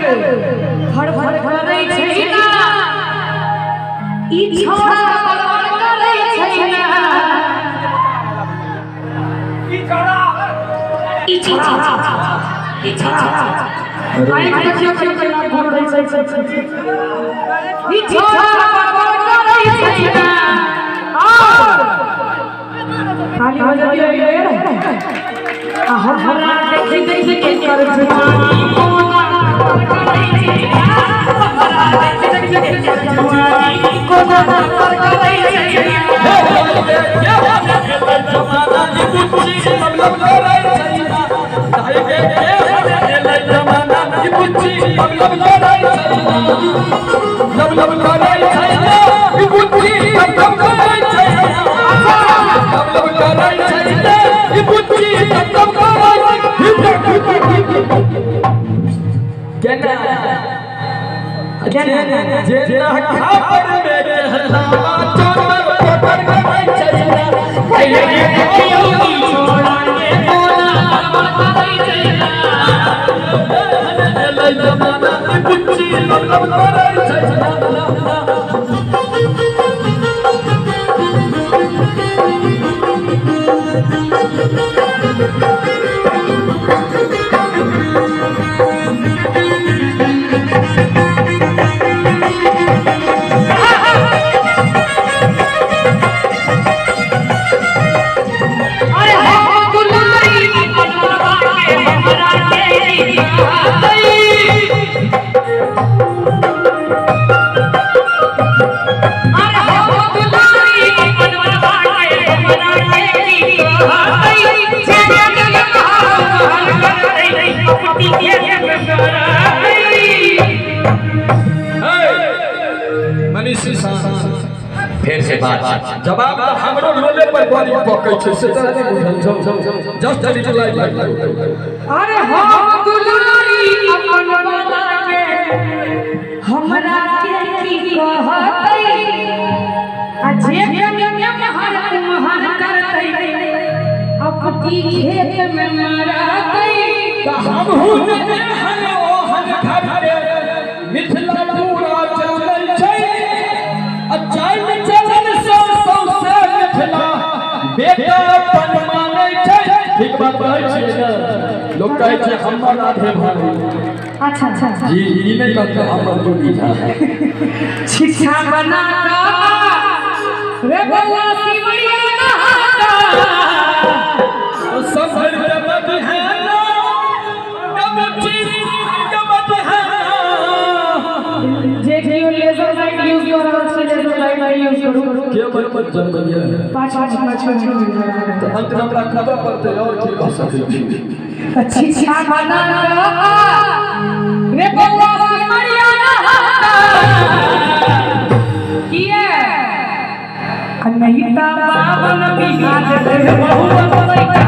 फड़फड़ करै छै ना, ई छोड़ा बड़बड़ करै छै ना, ई छोड़ा ई छोड़ा आँखि देखियौ केना घुरै छै। ई छोड़ा बड़बड़ करै छै ना। और खाली हो जतियै आ हमरा देखि देखि के कर जुआनी कोना करै छै ना, हमरा देखि देखि के कर जुआनी कोना करै छै ना। जेना खापर में कहलावा चोटर पोटर करै छै ना। पहिले देखियौ ई छोड़ा के कोना बड़बड़ करै छै ना। एलै जमाना ई बुच्ची लब लब करै छै ना। अरे हम दुलारी अपन बाबा के हमरा के कहतै। अरे हम दुलारी अपन बाबा के हमरा के कहतै। जे दिल महल करतै अपनी के करतै। मनीष फेर से बात जवाब तऽ हमरो लोले पर बड़ी पकै छै से तोरा नहि बुझल छौ। Just reply. अरे हम दुलारी अपन बाबा के हमरा के की कहतै, आ जे कनिया महर कुम्हर करतै अपनी खेत में मरतै। तऽ हमहूँ जे एहन ओहन घर के मिथिला पूरा चलै छै आ चालि चलन सँ सौंसे मिथिला बेटा अपन मानै छै। ठीक बात कहै छियै ने? लोक कहै छै हमर राधे भाई। अच्छा अच्छा अच्छा। जी ई नहि कहतै हमर जोड़ी झा। शिक्षा बना कऽ रे बौआ सिमरिया नहाता। तो सब भरि जगत है ना, गबची गबत है ना। जे केओ लेजर लाइट यूज कऽ रहल छी, लेजर लाइट यूज करू। के बड़ जनबैया पाँच पाँच पाँच पाँच। तऽ अंत में हमरा खबर पड़तै और की कह सकै छी। शिक्षा बना कऽ रे बौआ सिमरिया नहाता। किया नहीं ता बावन बिहार बहु।